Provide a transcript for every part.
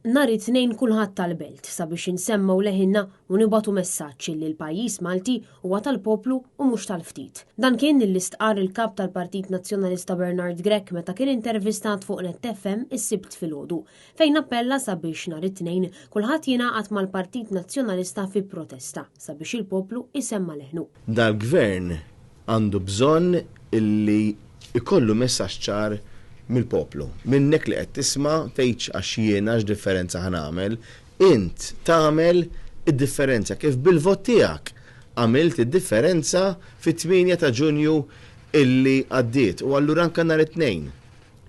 Nhar it-Tnejn kulħadd tal-Belt sabiex insemmgħu leħinna u nibagħtu messaġġ illi l-pajjiż Malti huwa tal-poplu u mhux tal-ftit. Dan kien illi stqarr il-Kap tal-Partit Nazzjonalista Bernard Grech meta kien intervistat fuq Net FM is-Sibt filgħodu, fejn appella sabiex nhar it-Tnejn kulħadd jingħaqad mal-Partit Nazzjonalista fi protesta sabiex il-poplu jsemma' leħnu. Dal-Gvern għandu bżonn illi jkollu messaġġ ċar mill-poplu. Minnek li qed tisma' tgħidx għax jiena x'differenza ħa nagħmel, int tagħmel id-differenza kif bil-vot tiegħek għamilt id-differenza fit-8 ta' Ġunju illi għaddiet u allura anke nhar it-Tnejn.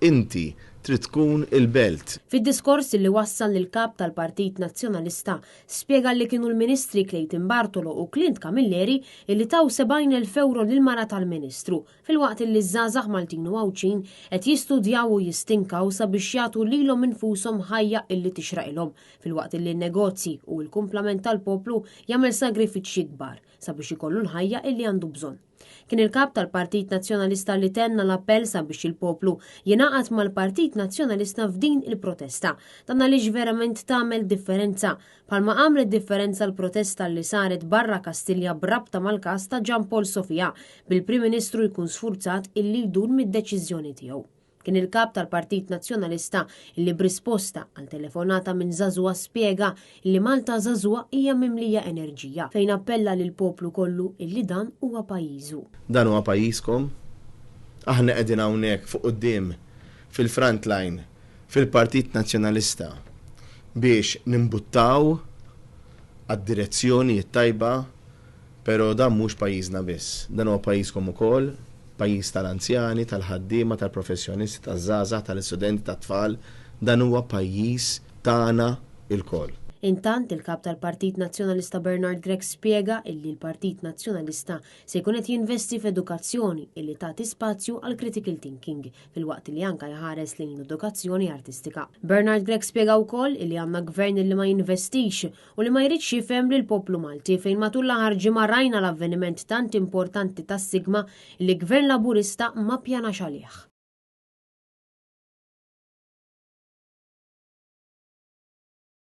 Inti trid tkun il-belt. Fid-diskors li wassal l-Kap tal-Partit Nazzjonalista spjega li kienu l-Ministri Clayton Bartolo u Clint Camilleri illi taw 70,000 ewro lill-mara tal-Ministru, filwaqt illi ż-żgħażagħ Maltin u Għawdxin qed jistudjaw u jistinkaw sabiex jagħtu lilhom infushom ħajja illi tixraqilhom, filwaqt illi n-negozji u l-kumplament tal-poplu jagħmel sagrifiċċji kbar sabiex ikollu l-ħajja illi għandu bżonn. Kien il-Kap tal-Partit Nazzjonalista li tenna l-appell sabiex il-poplu jingħaqad mal-Partit Nazzjonalista f'din il-protesta. Dan għaliex verament tagħmel differenza, bħalma għamlet differenza l-protesta li saret barra Kastilja b'rabta mal-każ ta' Jean Paul Sofia, bil-Prim Ministru jkun sfurzat illi jdur mid-deċiżjoni tiegħu. Kien il-Kap tal-Partit Nazzjonalista li b'risposta għal telefonata minn żagħżugħa spjega li Malta żagħżugħa hija mimlija enerġija, fejn appella lill-poplu kollu illi dan huwa pajjiżu. Dan huwa pajjiżkom. Aħna qegħdin hawnhekk fuq quddiem fil-front line fil-Partit Nazzjonalista biex nimbuttaw għad-direzzjoni t-tajba. Pero dan mhux pajjiżna biss. Dan huwa pajjiżkom ukoll, pajjiż tal-anzjani, tal-ħaddiema, tal-professjonisti, taż-żgħażagħ, tal-istudenti, tat-tfal. Dan huwa pajjiż tagħna lkoll. Intant, il-Kap tal-Partit Nazzjonalista Bernard Grech spjega illi l-Partit Nazzjonalista se jkun qed jinvesti f'edukazzjoni illi tagħti spazju għal critical thinking filwaqt li anka jħares lejn l-edukazzjoni artistika. Bernard Grech spjega wkoll illi għandna gvern illi ma jinvestix u li ma jridx jifhem lill-poplu Malti fejn matul l-aħħar ġimgħa rajna l-avveniment tant importanti tas-Sigma li Gvern Laburista ma ppjanax għalih.